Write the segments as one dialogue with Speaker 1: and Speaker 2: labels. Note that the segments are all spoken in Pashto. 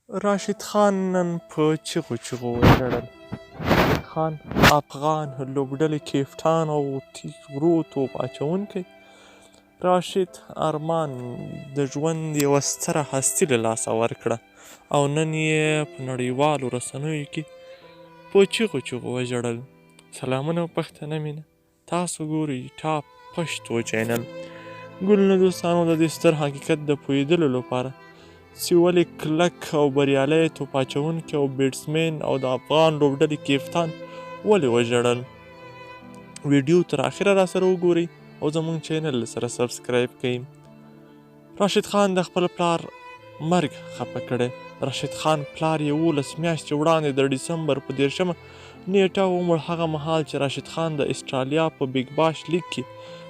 Speaker 1: راشد خان نن په چیغو چیغو وژړل. راشد خان افغان لوبډلې کیپټان او تیز ورو توپ اچوونکی راشد ارمان د ژوند یوه ستره هستي له لاسه ورکړه او نن یې په نړیوالو رسنیو کې په چیغو چیغو وژړل. سلامونه پښتنه مینه، تاسو ګورئ ټاپ پښتو چینل. ګلونه دوستانو، د دې ستر حقیقت د پوهېدلو لپاره چې ولې کلک او بریالی توپ اچوونکی او بیټسمین او د افغان لوبډلې کیپتان ولې وژړل، ویډیو تر اخره را سره وګورئ او زمونږ چینل سره subscribe کړئ. راشد خان د خپل پلار مرګ خپه کړی. راشد خان پلار 11 میاشتې وړاندې د ډسمبر په 30مه نیټه ومړ، هغه مهال چې راشد خان د استرالیا په بیګ باش لیګ کې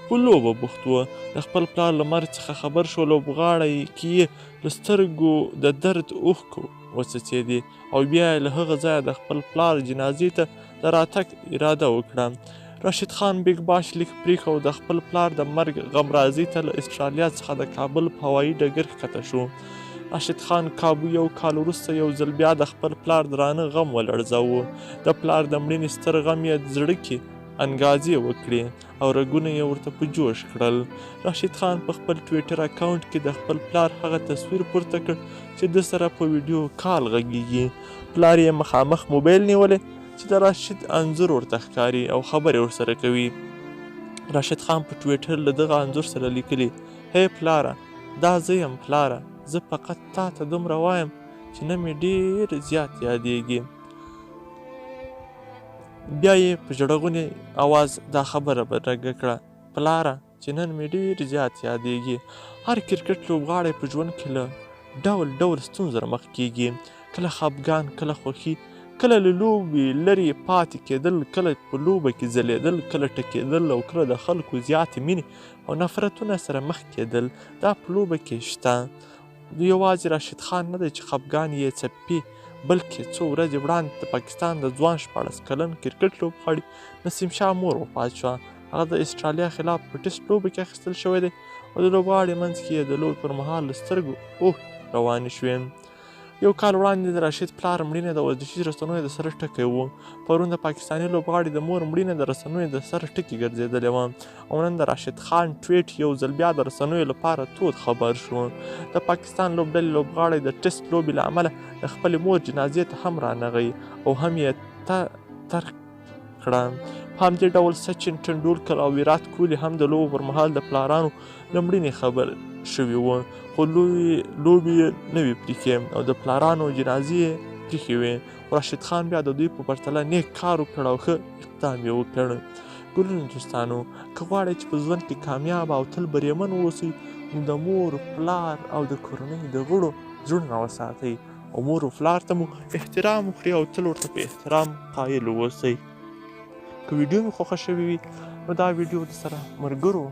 Speaker 1: په لوبه بوخت و. د خپل پلار له مرګ څخه خبر شو، لوبغاړی کې یې له سترګو د درد اوښکو وڅڅېدې او بیا یې له هغه ځایه د خپل پلار جنازې ته د راتګ اراده وکړه. راشد خان بیګ باش لیګ پرېښود او د خپل پلار د مرګ غمرازۍ ته له استرالیا څخه د کابل په هوایي ډګر ښکته شو. راشد خان کابو یو کال وروسته یو ځل بیا د خپل پلار درانه غم ولړزاوه. د پلار د مړینې ستر غم یې زړه کې انګازې وکړې او رګونه یې ورته په جوش کړل. راشد خان په خپل ټویټر اکاونټ کې د خپل پلار هغه تصویر پورته کړ چې ده سره په ویډیو کال غږیږي. پلار یې مخامخ موبایل نیولی چې د راشد انځور ورته ښکاري او خبرې ورسره کوي. راشد خان په ټویټر له دغه انځور سره لیکلي: هی پلاره، دا زه یم پلاره، زه فقط تا ته دومره وایم چې نه مې ډېر زیات یادېږي. بیا یې په ژړغوني اواز دا خبره بدرګه کړه: پلاره، چې نن مې ډېر زیات یادېږي. هر کرکټ لوبغاړی په ژوند کې له ډول ډول ستونزو سره مخ کیږي. کله خپګان، کله خوښي، کله له لوبې لرې پاتې کېدل، کله په لوبه کې ځلېدل، کله ټکېدل او کله د خلکو زیاتې مینې او نفرتونه سره مخ کېدل. دا په لوبه کې شته. یوازې راشد خان نه دی چې خپګان یې څپي، بلکې څو ورځې وړاندې د پاکستان د ځوان 16 کلن کرکټ لوبغاړي نسیم شاه مور وفات شوه. هغه د استرالیا خلاف په ټیسټ لوبه کې اخیستل شوی دی او د لوبغاړي منځ کې یې د لوبې پر مهال له سترګو اوښکې روانې شوې. یو کال وړاندې د راشد پلار مړینه د ورزشي رسنیو د سر ټکی و. پرون د پاکستاني لوبغاړي د مور مړینه د رسنیو د سر ټکی ګرځېدلې وه او نن د راشد خان ټویټ یو ځل بیا د رسنیو لپاره تود خبر شو. د پاکستان لوبډلې لوبغاړی د ټیسټ لوبې له امله د خپلې مور جنازې ته هم رانغی او هم یې ترک کړه. په همدې ډول سچن ټنډولکر او ویرات کوهلي هم د لوبو پر مهال د پلارانو له مړینې خبر شوي وو، خو لوبې یې نه وې پرېښې او د پلارانو جنازې یې پرېښې وې. خو راشد خان بیا د دوی په پرتله نیک کار وکړ او ښه اقدام یې وکړ. ګلونو دوستانو، که غواړئ چې په ژوند کې کامیاب او تل بریمن واوسئ، نو د مور، پلار او د کورنۍ د غړو زړونه وساتئ او مور و پلار ته مو احترام وکړئ او تل ورته په احترام قایل واوسئ. که ویډیو مې خوښه شوې وي نو دا ویډیو د سره ملګرو،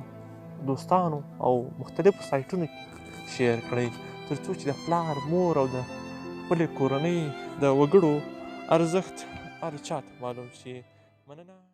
Speaker 1: دوستانو او مختلفو سایټونو کې share کړئ، ترڅو چې د پلار، مور او د خپلې کورنۍ د وګړو ارزښت هر چا ته معلوم شي. مننه.